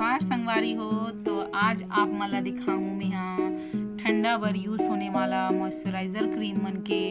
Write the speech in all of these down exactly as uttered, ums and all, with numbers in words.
नमस्कार संगवारी हो, तो आज आप मन ला दिखाहूँ मेहा ठंडा बर यूज़ होने वाला मॉइस्चराइजर क्रीम मन के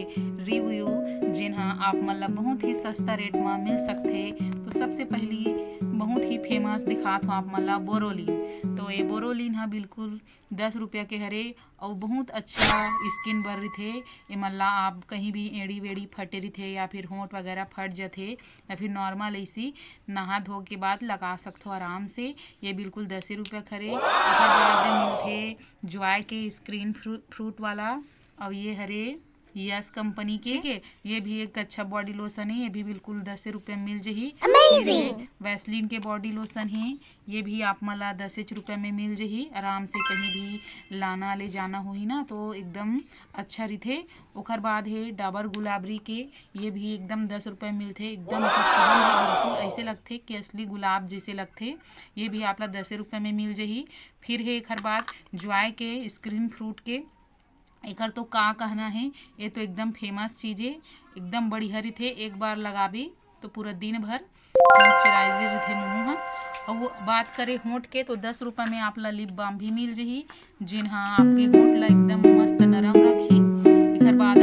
रिव्यू, जेन ह आप मन ला बहुत ही सस्ता रेट म मिल सकथे। तो सबसे पहली बहुत ही फेमस दिखात हो आप मन ला बोरोलिन। तो ये बोरोलिन ह बिल्कुल दस रुपया के हरे अउ बहुत अच्छा स्किन बर रिथे। एमन ला आप कहीं भी एड़ी वेड़ी फटे रिथे या फिर होंठ वगैरह फट जथे या फिर नॉर्मल ऐसी नहा धो के बाद लगा सकथो आराम से। ये बिल्कुल दसे रुपया के हरे। ओकर बाद मिलथे जॉय के स्क्रीन फ्रू-, फ्रूट वाला, अउ ये हरे यस कंपनी के, ठीक है। ये भी एक अच्छा बॉडी लोशन है, ये भी बिल्कुल दसे रुपये में मिल जही। Amazing! फिर ये वैसलीन के बॉडी लोशन है, ये भी आप मन ला दसेच रुपये में मिल जही। आराम से कहीं भी लाना ले जाना होही ना, तो एकदम अच्छा रिथे। ओकर बाद है डाबर गुलाबरी के, ये भी एकदम दस रुपये मिलथे। एकदम अच्छा सुगंध है, बिल्कुल ऐसे लगथे कि असली गुलाब जैसे लगथे। ये भी आप ला दसे रुपये में मिल जही। फिर है एकर बाद जॉय के स्क्रीन फ्रूट के, एकर तो का कहना है, ये तो एकदम फेमस चीज़ है, एकदम बढ़िया रिथे। एक बार लगाबे तो पूरा दिन भर मॉइस्चराइजर रिथे मुँह ह। अउ बात करे होंठ के, तो दस रुपये में आप ला लिप बाम भी मिल जही, जेन ह आपके होंठ ला एकदम मस्त नरम रखही। एकर बाद